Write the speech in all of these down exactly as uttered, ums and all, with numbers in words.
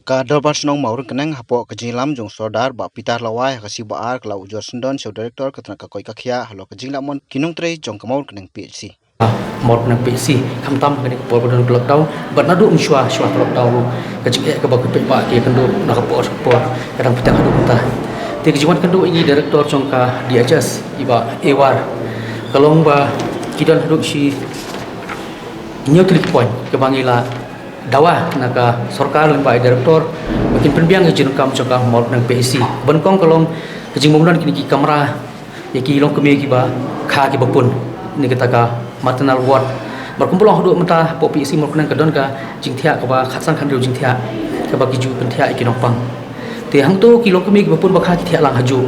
Ka Dorbar Shnong Mawryngkneng hapoh ka jingïalam jong Sordar Bah Peter Lawai ha ka sngi Ba-ar ka la ujor syndon sha u Director ka tnat ka koit ka khiah halor ka jingleh mon ki nongtrei jong ka Mawryngkneng P H C. Mawryngkneng P H C, khamtam kane ka por ba don ka lockdown bad naduh mynshuwa shuwa ka lockdown ruh ka jingeh kaba ki paidbah ki ïakynduh na ka por sha ka por ka dang bteng haduh mynta. Te ka jingwan kynduh ïa i Director jong ka D H S, i Bah A War, ka long ba ki don haduh shi hynñiew tylli ki point kaba ngi la dawa na ka sorkar lyngba i Director ba kin pynbiang ïa ka jingdonkam jong ka Mawryngkneng P H C. Ba nyngkong ka long ka jingbymdon kine ki kamra ïa ki longkmie kiba kha kiba pun, ne kata ka maternal ward. Bad kumba long haduh mynta hapoh P H C Mawryngkneng ka don ka jingthiah kaba khatsan khathynriew jingthiah kaba ki ju pynthiah ïa ki nongpang. Te hangto ki longkmie kiba pun ba kha ki thiah lang hajuh.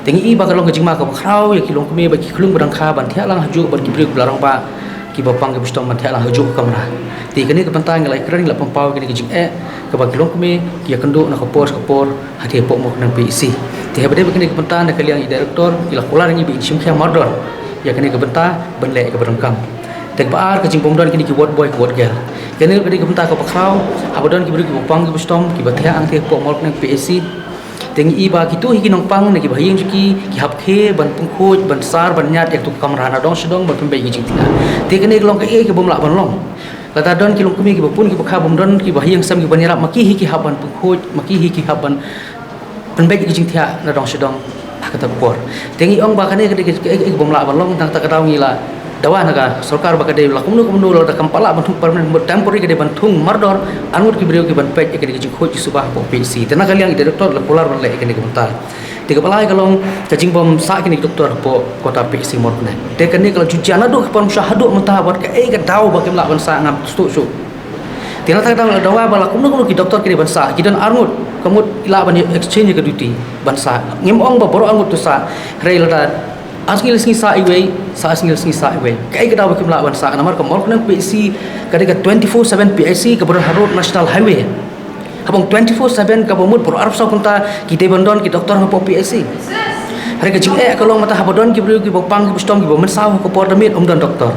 Te ngi i ba ka long ka jingma kaba khraw ïa ki longkmie bad ki khyllung ba dang kha ban thiah lang hajuh bad ki briew kiba la rangbah kiba pang kiba shitom ban thiah lang hajuh ka kamra. Te kane ka bynta ngi la ïakren, ngi la pynpaw ïa kane ka jingeh kaba ki longkmie ki ïakynduh na ka por sha ka por ha kane hapoh Mawryngkneng P H C. Te haba dei bad kane ka bynta na ka liang i Director ki la kular ïa ngi ba in shim khia mardor ïa kane ka bynta ban leh ïa kaba donkam. Te kaba ar ka jingbymdon kine ki ward boy ki ward girl. Kane ka dei ka bynta kaba khraw haba don ki briew kiba pang kiba shitom kiba thiah hangtei hapoh Mawryngkneng P H C. Te ngi i ba kito hi ki nongpang ne kiba ha ïing jong ki ki hap khie ban pynkhuid ban sar ban ñiad ïa kato ka kamra na dong sha dong ban pynbeit ïa ki jingthiah. Te kane ka long kaei kaba ym lah ban long. Lada don ki longkmie kiba pun kiba kha bym don kiba ha ïing sem kiban ïarap, ma ki hi ki hap ban pynkhuid, ma ki hi ki hap ban pynbeit ïa ki jingthiah na dong sha dong ha kata ka por. Te ngi ong ba kane ka dei kaei kaba ym lah ban long, tang kata ka daw ngi la dawa na ka sorkar ba ka dei la kumno kumno lada kam pat lah ban thung permanent, temporary ka dei ban thung mardor arngut ki briew kiban peit ïa kane ka jingkhuid jingsuba hapoh P H C. Te na ka liang i Director la kular ban leh ïa kane ka bynta. Te kaba lai ka long ka jingbym sah kine ki doktor hapoh kota P H C Mawryngkneng. Te kane ka la ju jia naduh ka por mynshuwa haduh mynta bad kaei ka daw ba kim lah ban sah ngam sngewthuh shuh. Te na kata ka daw la dawa ba la kumno kumno ki doktor ki dei ban sah, ki don arngut, ka mut i lah ban exchange ïa ka duty ban sah. Ngim ong ba baroh arngut to sah, hynrei lada ar sngi le sngi sah iwei, sah ar sngi le sngi sah iwei. Kaei ka daw ba kim lah ban sah, namar ka Mawryngkneng P H C ka dei ka twenty four seven P H C kaba don ha road National Highway. Haba ong twenty four seven kaba mut baroh arphew saw kynta ki dei ban don ki doktor hapoh P H C. Hynrei ka jingeh ka long mynta haba don ki briew kiba pang kiba shitom kiba mynsaw ha ka por da miet ym don doktor.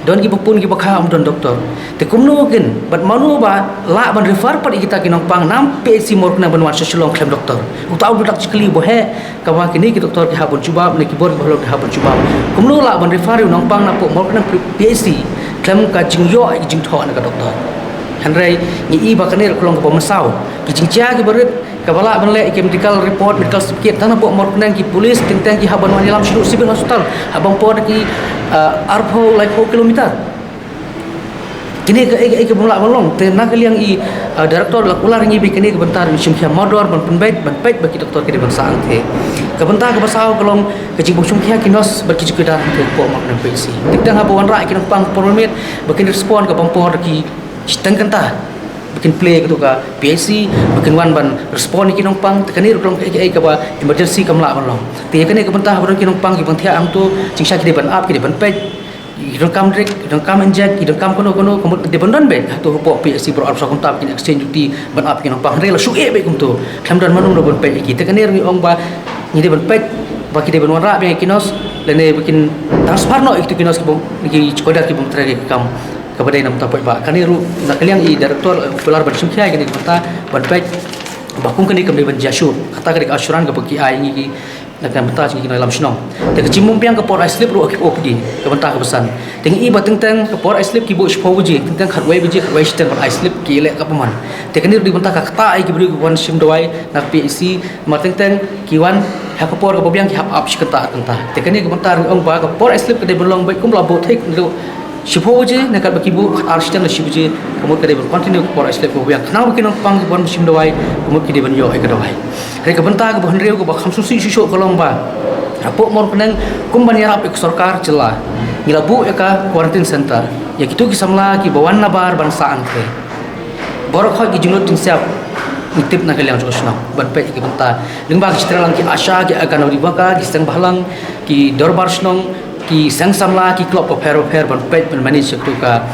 Don kiba pun kiba kha ym don doktor. Te kumno kin bad mano ba lah ban refer pat ïa kita ki nongpang na P H C Mawryngkneng ban wan sha Shillong khlem doktor? Uta u dak jingkylli ba heh kaba kine ki doktor ki hap ban jubab ne ki bor kiba halor ki hap ban jubab. Kumno lah ban refer ïa u nongpang na hapoh Mawryngkneng P H C khlem ka jingïoh ïa ka jingthoh na ka doktor? Hynrei ngi i ba kane ruh ka long kaba mynsaw. Ki jingjia kiba rit kaba lah ban leh ïa ki medical report, medical certificate tang na hapoh Mawryngkneng ki police teng teng ki hap ban wan ïalam sha Civil Hospital ha bym por da ki, ah, arphew laiphew kilometer. Kine kaei kaei kaba ym lah ban long. Te na ka liang i, ah, Director la kular ïa ngi ba kane ka bynta ruh in shim khia mardor ban pynbeit ban peit ba ki doktor ki dei ban sah hangtei. Ka bynta kaba saw ka long ka jingbym shim khia ki nurse bad ki chowkidar hangtei hapoh Mawryngkneng P H C. Teng teng haba wanrah ïa ki nongpang ka por miet ba kin respond ka bym por da ki shiteng kynta ba kin plie ïa kato ka P H C ba kin wan ban respond ïa ki nongpang. Te kane ruh ka long kaei kaei kaba emergency kam lah ban long. Te ïa kane ka bynta haba don ki nongpang kiban thiah hangto, jingshisha ki dei ban ap, ki dei ban peit, ki donkam direct, ki donkam inject, ki donkam kano kano, ka mut dei ban don beit hato hapoh P H C baroh arphew saw kynta ba kin exchange duty ban ap ïa ki nongpang. Hynrei la shu eh beit kumto, khlem don mano mano ban peit ïa ki. Te kane ruh ngi ong ba ngi dei ban peit ba ki dei ban wanrah biang ïa ki nurse lane ba kin transfer noh ïa kito ki nurse kiba, ki chowkidar kibym trei ïa ka kam kaba dei na ka bynta paidbah. Kane ruh na ka liang i Director, eh, kular ban shim khia ïa kane ka bynta ban peit ba kum kane kam dei ban jia shuh. Kata ka dei ka assurance kaba ki ai ïa ngi ki na ka bynta jong ki nongïalam shnong. Te ka jingbym biang ka por ai slip ruh ha ki O P D ka bynta kaba san. Te ngi i ba teng teng ka por ai slip ki buh shiphew baje, teng teng khatwei baje, khatwei shiteng ban ai slip, ki leh kaba mon. Te kane ruh dei bynta ka ktah ïa ki briew kiba wan shim dawai na ka P H C, namar teng teng ki wan ha ka por kaba biang ki hap ap shi kynta ar kynta. Te kane ka bynta ruh ngi ong ba ka por ai slip ka dei ban long beit kumba la buh thik ruh, shiphew baje ne katba ki buh khatar shiteng la shi baje, ka mut ka dei ban continue ka por ai slip kaba biang khnang ba ki nongpang kiba wan shim dawai ka mut ki dei ban ïoh ïa ka dawai. Hynrei ka bynta kaba hynriew kaba kham sngewsih shuh shuh ka long ba hapoh Mawryngkneng kumban ïarap ïa ka sorkar jylla ngi la buh ïa ka quarantine center ïa kito ki samla kiba wan nabar ban sah hangtei. Baroh khoit ki jinglut jingsiap ngi tip na ka liang jong ka shnong ban peit ïa ki bynta lyngba ki shatei lang ki ASHA, ki Anganwadi worker, ki seng bhalang, ki dorbar shnong, ki seng samla, ki club bapher bapher ban peit ban manage ïa kato ka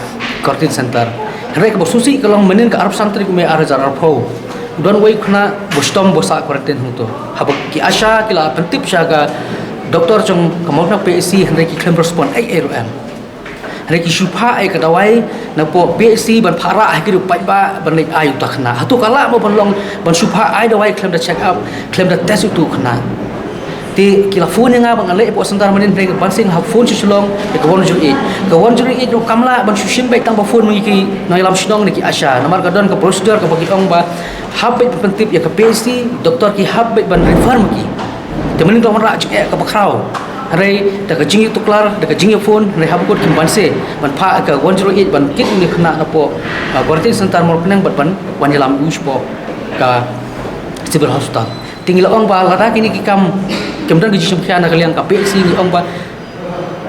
quarantine center. Hynrei kaba sngewsih ka long mynnin ka arphew san tarik u May ar hajar arphew u don uwei u khynnah ba shitom ba sah quarantine hangto. Haba ki ASHA ki la pyntip sha ka doktor jong ka Mawryngkneng P H C hynrei ki khlem respond ei ei ruh em. Hynrei ki shu phah ïa ka dawai napoh P H C ban phah rah ha ki riew paidbah ban leit ai uta u khynnah. Hato ka lah mo ban long ban shu phah ai dawai khlem da check up, khlem da test uta u khynnah? Te ki la phone ïa nga ba ngan leit hapoh centre mynnin, hynrei ban sien nga hap phone sha Shillong ïa ka one zero eight. Ka one zero eight ruh kam lah ban shu shim beit tang ba phone ma ngi ki nongïalam shnong ne ki ASHA. Namar ka don ka procedure kaba ki ong ba hap beit ban pyntip ïa ka P H C, doktor ki hap beit ban refer ma ki. Te mynnin ka wanrah jingeh kaba khraw. Hynrei da ka jingïatuklar, da ka jingïaphone, hynrei haba kut kim banse ban phah ka one zero eight ban kit une u khynnah napoh, ah, quarantine centre Mawryngkneng bad ban wan ïalam u shapoh ka Civil Hospital. Te ngi la ong ba lada kine ki kam kim don ka jingshim khia na ka liang ka P H C, ngi ong ba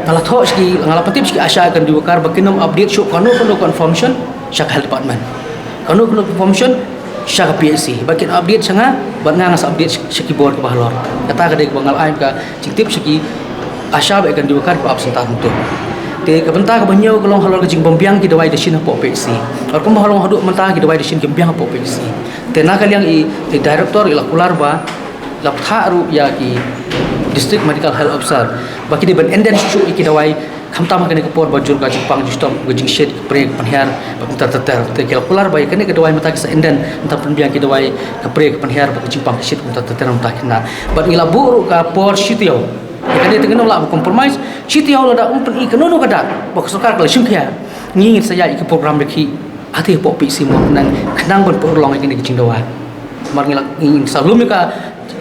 nga la thoh sha ki, nga la pyntip sha ki ASHA, ka Anganwadi worker ba kin ym update shuh kano kano ka information sha ka Health Department. Kano kano ka information sha ka P H C. Ba kin update sha nga, bad nga nga sa update sha, sha ki bor kiba halor. Kata ka dei kaba nga la ai ka jingtip sha ki ASHA bad ka Anganwadi worker kiba ap centre hangto. Te ka bynta kaba hynñiew ka long halor ka jingbym biang ki dawai dashin hapoh P H C. Bad kumba halor haduh mynta ki dawai dashin kim biang hapoh P H C. Te na ka liang i, i director i la kular ba la bthah ruh ïa ki District Medical Health Officer ba ki dei ban indent shuh shuh ïa ki dawai, khamtam ha kane ka por ba jur ka jingpang jingshitom, ka jingshit, ka pre, ka pynhiar bad kumta ter ter. Te ki la kular ba ïa kane ka dawai mynta ki sa indent, mynta pynbiang ki dawai ka pre, ka pynhiar bad ka jingpang ka shit kumta ter ter mynta ki na. Bad ngi la buh ruh ka por shi taïew. Ïa kane te ngin ym lah ban compromise. Shi taïew lada um pyni kano kano ka dak ba ka sorkar ka la shim khia, ngi ngin sa ïaid ïa ki program da ki ha te hapoh P H C Mawryngkneng khnang ban pynurlong ïa kane ka jingdawa. Namar ngi la, ngi sa lum ïa ka,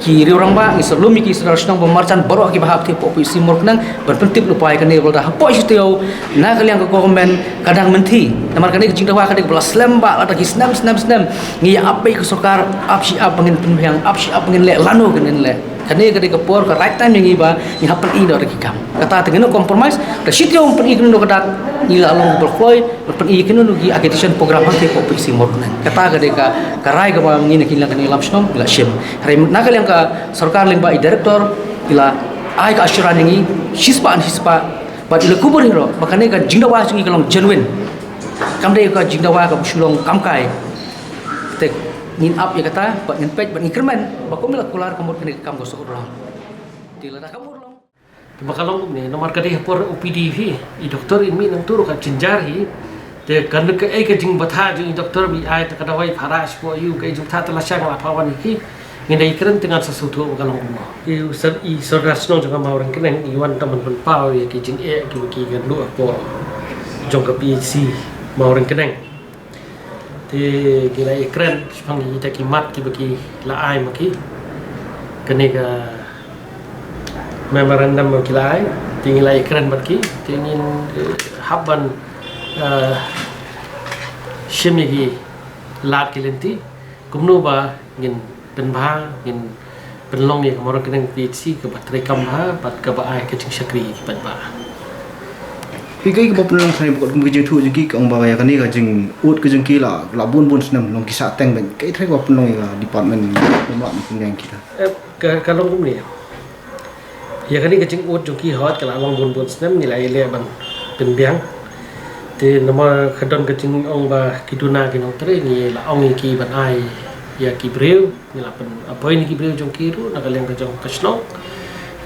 ki riew rangbah, ngi sa lum ïa ki sordar shnong ba marjan baroh kiba hap te hapoh P H C Mawryngkneng ban pyntip lypa ïa kane, ba lada hapoh shi taïew na ka liang ka government ka dang mynthi. Namar kane ka jingdawa ka dei kaba la slem bha lada ki snem snem snem. Ngi ïa ap beit ka sorkar, ap shi ap ba ngin pynbiang, ap shi ap ba ngin leh, lano ngin leh. Kane ka dei ka por, ka right time ïa ngi ba ngi hap pyni noh da ki kam. Kata te ngin ym compromise. Da shi taïew ym pyni kano kano ka dak, ngi la long kiba kloi ban pyni ïa kino kino ki agitation program ha te hapoh P H C Mawryngkneng. Kata ka dei ka, ka rai kaba ngi na ki nongïalam shnong ngi la shim. Hynrei na ka liang ka sorkar lyngba i director i la ai ka assurance ïa ngi shispah ne shispah. Bad i la kubur hi ruh ba kane ka jingdawa jong ngi ka long genuine. Kam dei ka jingdawa kaba shu long kam kai. Te ngin ap ïa kata bad ngin peit bad ngin kyrmen ba kum i la kular ka mut kane ka kam ka sa urlong. Te lada kam urlong. Te ba ka long kumne, namar ka dei ha por O P D hi, i doktor in mih nangta ruh ka jynjar hi. Te kan ka ei ka jingbthah jong i doktor ba i ai ta ka dawai phah rah shapoh ïa u, ka ei jingbthah, te lashai nga la phah wan ïa ki. Ngin da ïakren te ngan sa sngewthuh ba ka long kumno. I sor-, i sordar shnong jong ka Mawryngkneng i wan tang ban pynpaw ïa ki jingeh kiba ki kynduh hapoh jong ka P H C Mawryngkneng. Te ngi la ïakren shaphang kita ki mat kiba ki la ai ma ki. Kane ka memorandum ba ki la ai, te ngi la ïakren bad ki, te ngin, eh, hap ban, eh, shim ïa ki lad ki lynti kumno ba ngin pynbha, ngin pynlong ïa ka Mawryngkneng P H C kaba treikam bha bad kaba ai ka jingshakri ïa ki paidbah. Hi kaei kaba pynlong, sa ïa ba kum ka jingthoh jong ki ka ong ba ïa kane ka jingud ka jong ki la, la bun bun snem, long ki sah teng bad kaei trai kaba pynlong ïa ka department ym lah ban pynbiang kita. Eh, ka, ka long kumne. Ïa kane ka jingud jong ki hot ka la long bun bun snem, ngi la ïaleh ban pynbiang. Te namar ka don ka jingong ba ki duna ki nongtrei, ngi la ong ïa ki ban ai ïa ki briew, ngi la pyn appoint ïa ki briew jong ki ruh na ka liang ka jong ka shnong.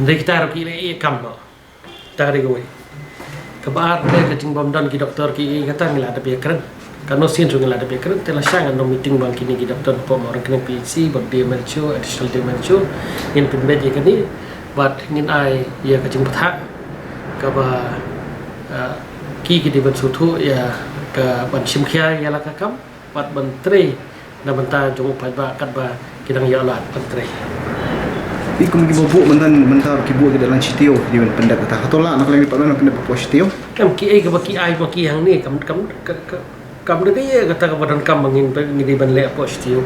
Hynrei kita ruh ki la ïeh kam noh. Kata ka dei kawei. Kaba ar, ka jingbym don ki doktor kiei kata ngi la dep ïakren. Kano sien ruh ngi la dep ïakren, te lashai ngan ong meeting bad kine ki doktor hapoh Mawryngkneng P H C, bad D M H O, additional D M H O, ngin pynbeit ïa kane, bad ngin ai ïa ka jingbthah kaba, eh, ki, ki dei ban sngewthuh ïa ka ban shim khia ïa la ka kam. Pat ban trei na bynta jong u paidbah katba ki dang ïoh lad ban trei. Ïa kum kiba buh mynta, mynta ki buh ki da lang shi taïew ki dei ban pyndep kata. Hato lah na ka liang department ban pyndep hapoh shi taïew? Em, kiei kaba ki ai ma ki hangne kam, kam, ka, ka, kam da kaei kata kaba donkam ba ngin, ngi dei ban leh hapoh shi taïew.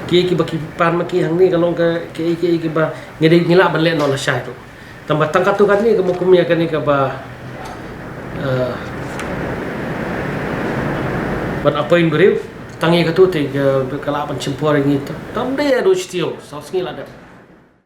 Kiei kiba ki pan ma ki hangne ka long ka, kiei kiei kiba ngi dei, ngi lah ban leh noh lashai ruh. Tangba tang katto katne kaba kum ïa kane kaba, eh, ban appoint briew, tang ïa katto te ka, ka lah ban shim por ïa ngi, tam dei haduh shi taïew, saw sngi la dep.